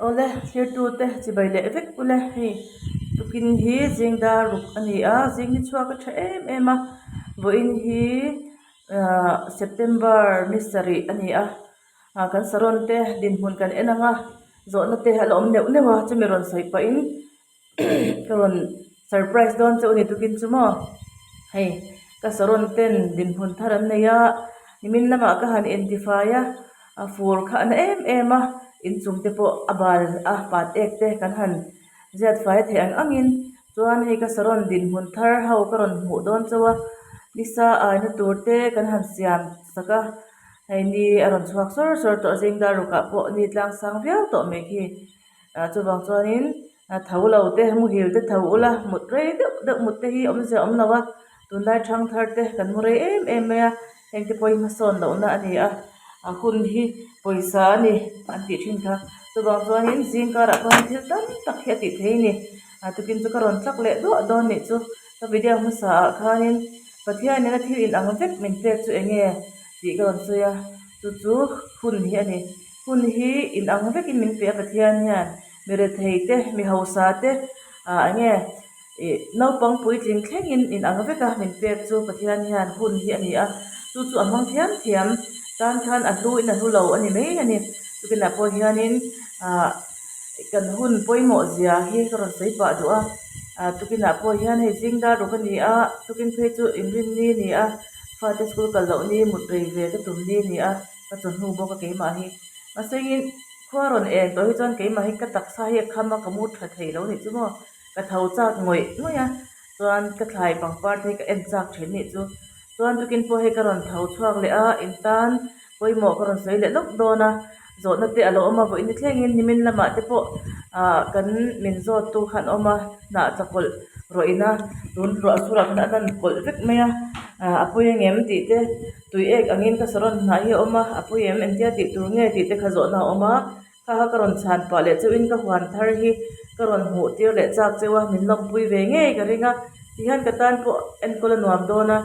Awle thirtute chibai leh vek ule hei tukin hi zing dar ruk a ni a zing hi chhuak a tha em em a vawiin hi ahh september ni sarih a ni a ah kan saron te dinhmun kan en ang a zawhna te a la awm neuh neuh a chumi rawn sawi pahin ka rawn surprise dawn che u ni tukin chu maw hei ka saron ten dinhmun thar an nei a nimin lamah ka han intifai a a fur kha a na em em a inchung te pawh a bal a pat ek te kan han ziat fai theih ang angin chuan hei ka saron dinhmun thar ho ka rawn hmuh dawn chauh a nisa aina tur te kan han siam sak a hei ni a rawn chhuak sawr sawr tawh a zing dar rukah pawh ni tlang sang viau tawh mai khi. Ah chuvang chuanin a tho lo te muhil te tho ula mut rei deuh deuh mut te hi awmzia awm lo a tunlai thang thar te kan mu rei em em mai a heng te pawh hi hmasawn lohna a ni a a hun hi pawisa a ni an tih thin kha chuvang chuanin zing karah khuan thil tam tak hi a tih theih a ni a tukin chu ka rawn tlak leh duah dawn nih chu ka video hmasa ah khanin Pathianin a thil inang vek min pek chu eng nge tih ka rawn sawi a chu chu hun hi a ni. Hun hi inang vekin min pe a Pathian hian mi rethei te mi hausa te ah eng nge ih naupang puitling thlengin inang veka min pek chu Pathian hian hun hi a ni a chu chu a hmang thiam thiam tan khan a hlu in a hlu lo a ni mai a ni chukinah pawh hianin ah kan hun pawimawh zia hi ka rawn sawi pah duh a ah tukinah pawh hian hei zing dar ruk a ni a tukin phei chu inrinni a ni a fate school kal loh ni mut rei ve ka tum ni a ni a. Ka chawhnu bawk a keimah hi mahsengin khua rawn eng tawh hi chuan keimah hi ka taksa hi a kham a ka mu tha thei lo nih chu maw ka tho chak ngawih ngawih a chuan ka thlai pangpar te hi ka en chak thin nih chu chuan tukin pawh hei ka rawn tho chhuak leh a in tan pawimawh ka rawn sawi leh lawk dawn a zawhna te a lo awm a vawiin ni thlengin nimin lamah te pawh ah kan min zawt tu kha an awm a hnah chakawlh rawh ina tun ruah surah khan a lan kawlh vek mai a ah a pawi ang em tih te. Tui ek angin ka saron hnah hi a awm a, a pui em engtia tih tur nge tih te kha zawhna a awm a, kha kha ka rawn chhan pah leh cheuhin ka huan thar hi ka rawn hmuh tir leh chak cheu a, min lawmpui ve ngei ka ring a, tihian ka tan pawh enkawl a nuam dawn a,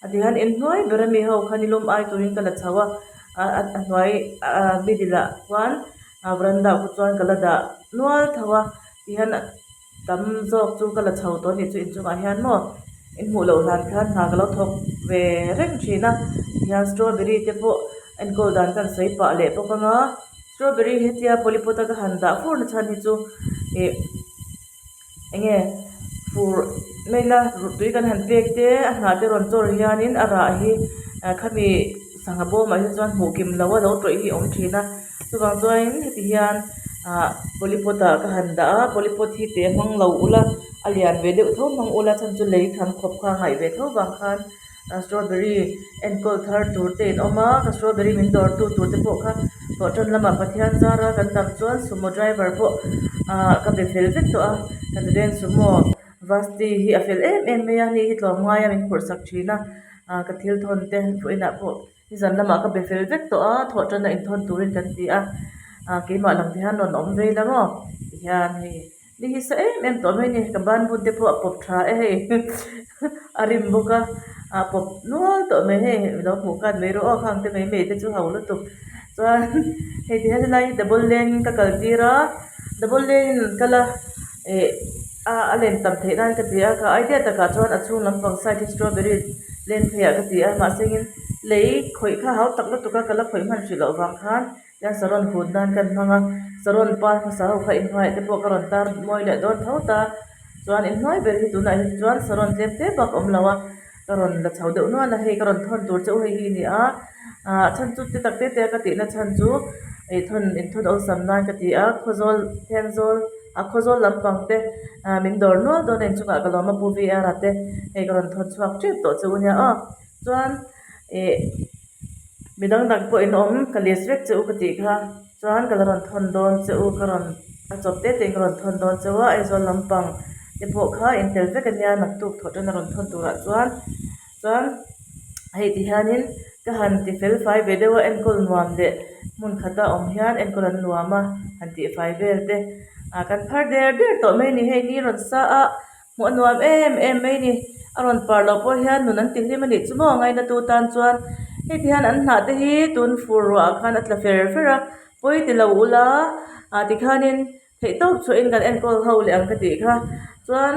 a tihian inhnuai ber ami ho kha nilum ai turin ka la chho a, a hnuai middle ah khuan veranda ah chuan ka la dah nual tho a, tihian. Tam zawk chu ka la chho tawh anih chu inchungah hian maw in hmuh loh hlan khan hna ka lo thawk ve reng thin a tihian strawberry te pawh enkawl dan ka han sawi pah leh bawk ang a strawberry hetia polypot a ka han dah fur na chhan hi chu ih eng nge fur maila tui kan han pek te a hnah te rawn chawr hianin a rah hi khami sangha bawmah hi chuan hmuh kim loh a lo tawih hi a awm thin a. Chuvang chuanin heti hian ah polypot ah ka han dah a polypot hi teh hmang lo ula a lian ve deuh tho hmang ula chhan chu lei tham khawp kha a ngaih ve tho vang khan ah strawberry enkawl thar tur te in awm a ka strawberry min dawr tu tur te pawh kha tawh tan lamah Pathian zara kan dang chuan sumo driver pawh ah ka be fel vek tawh a kan veng sumo Vasti hi a fel em em mai a ni hi tlawmngai a min phurh sak thin a ah ka thil thawn te vawiinah pawh. Nizan lamah ka be fel vek tawh a, thawh tana inthawn turin kan ti a, ah keimah lang te hian rawn awm vei la maw tihian hei ni hi sa em em tawh mai a ni ka ban bun te pawh a pawp tha e hei a rim bawk a ah pawp nual tawh mai hei lo hmuh khan mai rawh aw khang te mai mai te chu ho lutuk chuan hei tihian helai hi double lane ka kal tir a double lane in an kal a ih. A a len tam theih nan ka ti a, ka idea takah chuan a chhung lampang side hi strawberry len pheiah ka ti a, mahse engin lei khawih kha hau tak lutuk a ka la khawih hman hrih loh vang khan hian saron hut nan kan hmang a, saron par hmasa ho kha inhnuaiah te pawh ka rawn tar mawi leh dawn tho ta, chuan inhnuai ber hi tunah hi chuan saron tlem te bak a awm lo a, ka rawn la chho deuh nual a, hei ka rawn thawn tur che u hei hi a ni a, ah chhan chu ti tak te te a ka tihna chhan chu ih thawn inthawn awlsam nan ka ti a, khawzawl thenzawl. A khawzawl lampang te ah min dawr nual dawn a inchungah ka lawm a pu V R a te hei ka rawn thawn chhuak tep tawh che u nia aw chuan ih mi dang dang pawh in awm ka list vek che u ka tih kha chuan ka la rawn thawn dawn che u ka rawn a chawp te te in ka rawn thawn dawn che u a Aizawl lampang te pawh kha in tel vek ania naktuk thawh tan a rawn thawn turah chuan. Chuan hei ti hianin ka han ti fel fai ve deuh a enkawl nuam leh hmun khata awm hian enkawl an nuam a han tih fai vel te ah kan phar der der tawh mai a ni hei ni rawn sa a hmuh a nuam em em mai a ni a rawn par loh pawh hian nun an ti hlim a nih chu maw ngaina tu tan chuan hei ti hian an hnah te hi tun fur ruah ah khan a tla fer fer a pawi ti lo ula. Ah tikhanin theihtawp chhuahin kan enkawl ho leh ang ka tih kha chuan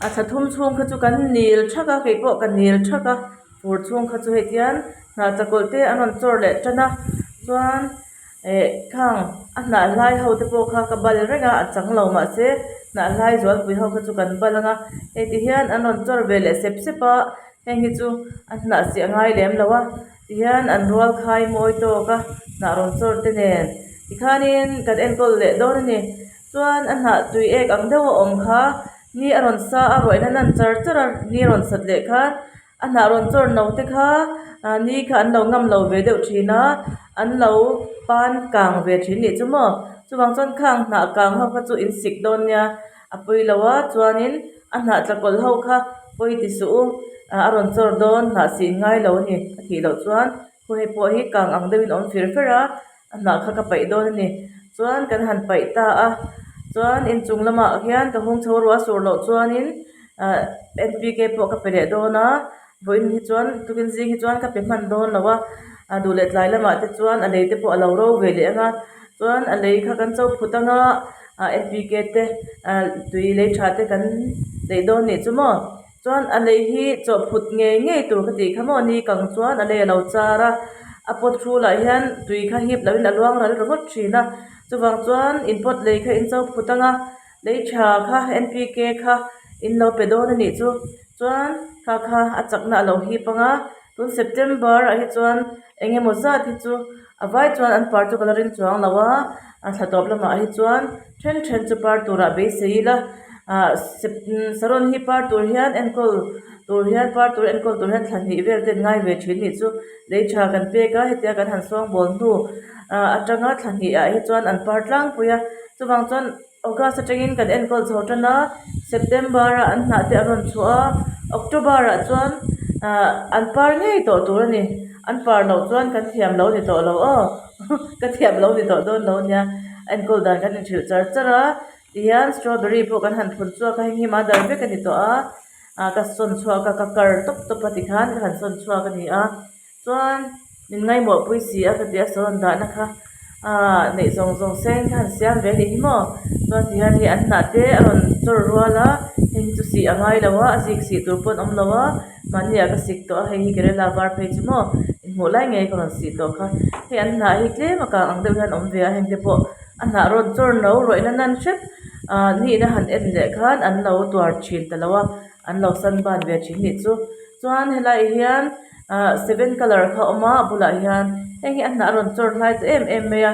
a thla thum chhung kha chu kan nil thak a keipawh ka nil thak a fur chhung kha chu hei tihian hnah chakawlh te an rawn chawr leh tan a chuan eh khang a hnah hlai ho te pawh kha ka bal reng a a chang lo mahse hnah hlai zualpui ho kha chu kan bal ang a hei ti hian an rawn chawr ve leh sep sep a heng hi chu a hnah siah ngai lem lo a tihian an rual khai mawi tawk a hnah rawn chawr te nen tikhanin kan enkawl leh dawn a ni chuan a hnah tui ek ang deuh a awm kha ni a rawn sa a ruaihna nan char char a ni a rawn sat leh khan a hnah rawn chawr no te kha ah ni kha an lo ngam lo ve deuh thin a an lo pan kang ve thin nih chu maw chuvang chuan khang hnah kang ho kha chu in sik dawn nia a pawi lo a chuanin a hnah tla kawlh ho kha pawi ti suh u ah a rawn chawr dawn hnah sih ngai lo a ni a thih loh chuan khaw hei pawh hi kang ang deuhin a awm fir fer a a hnah kha ka paih dawn a ni chuan kan han paih ta a chuan inchung lamah hian ka hung chho ruah a sur loh chuanin ah n p k pawh ka pe leh dawn a vawiin hi chuan tukin zing hi chuan ka pe hman dawn lo a a duh leh tlai lamah te chuan a lei te pawh a lo ro ve leh ang a chuan a lei kha kan cho phut ang a ah n p k te ah tui lei tha te kan neih dawn nih chu maw. Chuan a lei hi chawhphut ngei ngei tur ka tih kha maw ni kang chuan a lei a lo char a a pot hrulah hian tui kha hip loin a luang ral ringawt thin a chuvang chuan in pot lei kha in chawhphut ang a lei tha kha n p k kha in lo pe dawn a nih chu chuan kha kha a chakna a lo hip ang a tun september ah hi chuan eng emaw zat hi chu a vai chuan an par chu ka la ring chuang lo a a thla tawp lamah hi chuan then then chu par turah beisei ila ah saron hi par tur hian enkawl tur hian par tur enkawl tur hian thla hnih vel te an ngai ve thin nih chu lei tha kan pek a hetia kan han sawngbawl hnu ah atanga thla hnih ah hi chuan an par tlangpui a chuvang chuan August atangin kan enkawl chho tan a September ah an hnah te an rawn chhuah a October ah chuan ah an par ngei tawh tur a ni an par loh chuan kan thiam lo ni tawh lo aw ka thiam lo ni tawh dawn lo ania enkawl dan kan inhrilh char char a tihian strawberry pawh kan han phun chhuak a heng hi mother vek a ni tawh a ah ka sawn chhuak a ka kar tawp tawp a tikhan ka han sawn chhuak a ni a. Chuan min ngaimawh pui si a ka ti a sawn dahna kha aaa neih zawng zawng seng kha an siam ve anih hi maw chuan ti hian hei an hnah te a rawn chawr rual a hei hi chu sih a ngai lo a a zik sih tur pawh an awm lo a mahni ah ka sik tawh a hei hi kerela var phei chu maw inhmuh lai ngei ka rawn sih tawh kha hei an hnah hi tlem a kang ang deuh hian awm ve a heng te pawh a hnah rawn chawr no rawih na nan hrep aaa nihna han en leh khan an lo tuar thin ta lo a an lo san ban ve thin nih chu chuan helaiah hian ah seven colour kha a awm a a bulah hian heng hi a hnah a rawn chawr hlai ta em em mai a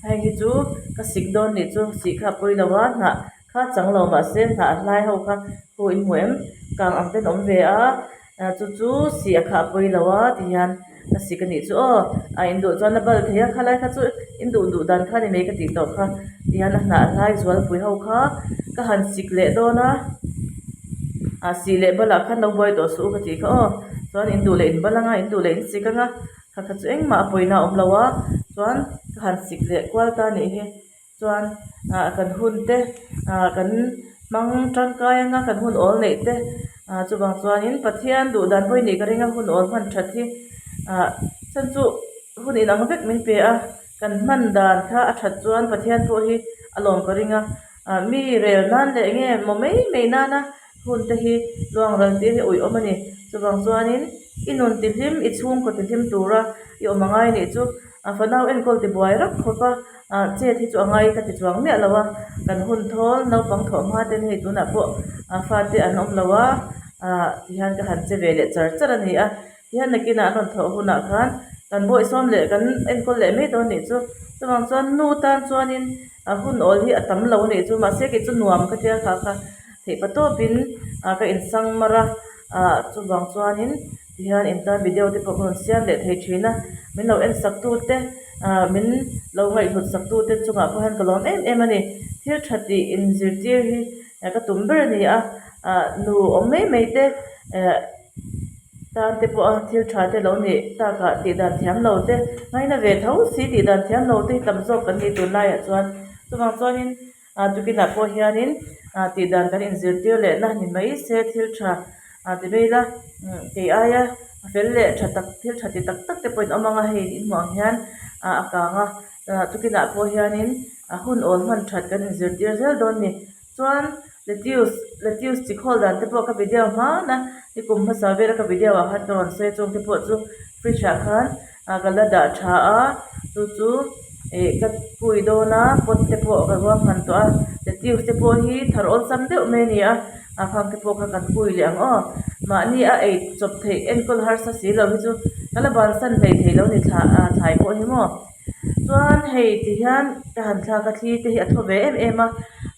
heng hi chu ka sik dawn nih chu sih kha a pawi lo a hnah kha chang lo mahse hnah hlai ho kha khu in hmu em kang ang ten a awm ve a ah chu chu sih a kha a pawi lo a ti hian ka sik a nih chu aw a in duh chuan a bal thei a khalai kha chu in duh duh dan kha ni mai ka tih tawh kha ti hian a hnah hlai zualpui ho kha ka han sik leh dawn a ah sih leh balah khan lo buai tawh suh u ka tih kha aw chuan in duh leh in bal anga in duh leh in sik anga kha kha chu engmah a pawina a awm lo a chuan ka han sik leh kual ta a nih hi. Chuan ah kan hun te ah kan hmang tangkai anga kan hun awl neih te ah chuvang chuanin Pathian duh dan pawh hi nih ka ring a hun awl hman that hi ah chhan chu hun inang vek min pe a kan hman dan kha a that chuan Pathian pawh hi a lawm ka ring a ah mi rel nan leh eng nge maw mai mai nana hun te hi luang ral tir hi a uiawm a ni chuvang chuanin i nun ti hlim i chhungkaw ti hlim tura i awm angai nih chu a fanau enkawl ti buai rap khawp a ah chet hi chu a ngai ka ti chuang miah lo a kan hun thawl naupang thawh hma ten hei tunah pawh a fate an awm lo a ah tihian ka han che ve leh char char a ni a tihian nakinah an rawn thawh hunah khan kan bawihsawm leh kan enkawl leh mai dawn nih chu chuvang chuan nu tan chuanin a hun awl hi a tam lo a nih chu mahse kei chu nuam ka tia kha kha theih pa tawpin ah ka insang mar a ah chuvang chuanin tihian in tan video te pawh ka rawn siam leh thei thin a min lo en sak tu te ah min lo ngaihhlut sak tu te chungah pawh hian ka lawm em em a ni thil tha tih in zirtir hi ka tum ber a ni a ah nu awm mai mai te eh tan te pawha thil tha te lo nih takah tih dan thiam lo te ngaina ve tho si tih dan thiam lo te hi tam zawk kan ni tunlaiah chuan chuvang chuanin ah tukinah pawh hianin ah tih dan kan inzirtir leh na ni mai se thil tha ah ti mai ila kei aia fel leh tha tak thil tha ti tak tak te pawhin awm ang a hei in hmuh ang hian ah a kang a ah tukinah pawh hianin. A hun awl hman that kan inzirtir zel dawn ni. Chuan lettuce lettuce chi khawl dan te pawh ka video hman a, nikum hmasa vela ka video ah khan ka rawn sawi a chung te pawh chu fridge ah khan ah ka la dah tha a chu chu ih ka kui dawn a pot te pawh ka ruahman tawh a lettuce te pawh hi thar awlsam deuh mai a ni a a khang te pawh kha kan kui leh ang aw mahni a ei chawp theih enkawl harsa si lo hi chu ka la bansan hleithei lo ni thla ah thlai pawh hi maw. Chuan hei ti hian ka han thlak a thli te hi a thaw ve em em a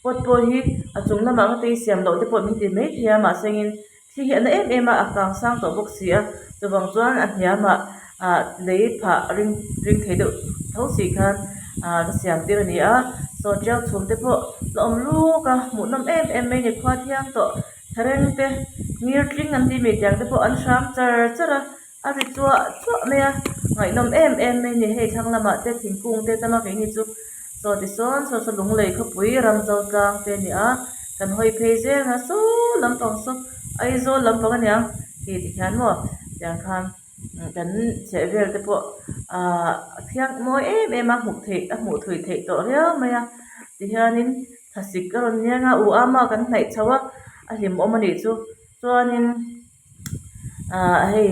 pot pawh hi a chung lamah nga tei siam loh te pawh min ti maithei a mahsengin thli hi a na em em a a kang sang tawh bawk si a chuvang chuan a hniamah ah lei phah ring ring thei deuh tho si khan ah ka siam tir a ni a saw tiau chhum te pawh la awm luk a hmuhnawm em em mai a ni khua thiang tawh thereng te ngir tling an tih mai tiang te pawh an hram char char a. A ri chuah chuah mai a, ngaihnawm em em mai a ni. Hei thlang lamah te thingkung te tam a keini chu saw tisawn saw saw lunglei khawpui ramzo tlang te a ni a, kan hawi phei zel a saw lampang saw Aizawl lampang a niang hei ti hian maw tiang khan kan chhehvel te pawh ahh a thiang mawi em em a hmuh theih a hmuh thui theih tawh riau mai a tihianin thlasik a rawn niang a u ama kan hnaih chho a a hlimawm a nih chu chuanin. Ahh hei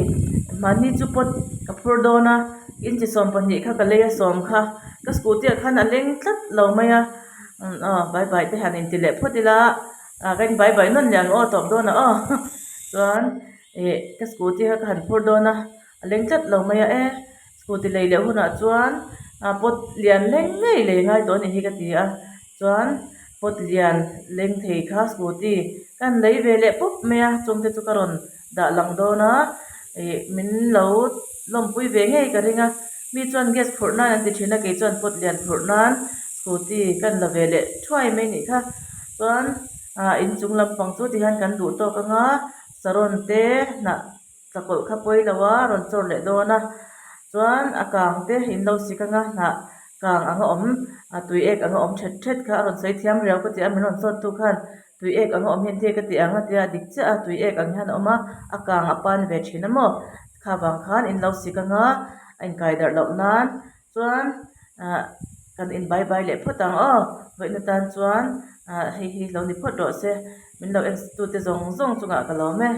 mahni chu pot ka phur dawn a inchi 12 kha ka lei a sawm kha ka scooty ah khan a leng tlat lo mai a aw bai bai te han inti leh phawt ila ah ka in bai bai nawn leh ang aw tawp dawn ah aw chuan ih ka scooty kha ka han phur dawn a a leng tlat lo mai a e scooty lei leh hunah chuan ah pot lian leng ngei lei ngai tawh a nih hi ka ti a chuan pot lian leng thei kha scooty ka han lei ve leh pawp mai a chung te chu ka rawn dah lang dawn a ih min lo lawmpui ve ngei ka ring a mi chuan gas phurh nan an ti thin a kei chuan pot lian phurh nan scooty ka han la ve leh thuai mai a nih kha chuan ah inchung lampang chu tihian kan duh tawk ang a saron te hnah. Tlakawlh kha pawi lo a rawn chawr leh dawn a chuan a kang te in lo sik anga hnah kang ang a awm a tui ek ang a awm thet thet kha a rawn sawi thiam riau ka ti a min rawn chawt tu khan tui ek ang a awm hian thil ka ti ang a tia dik chiah a tui ek ang hian a awm a a kang a pan ve thin a maw kha vang khan in lo sik anga a inkai darh loh nan chuan ah kan in bai bai leh phawt ang aw vawiin atan chuan ah hei hi lo ni phawt rawh se min lo en tute zawng zawng chungah ka lawm e.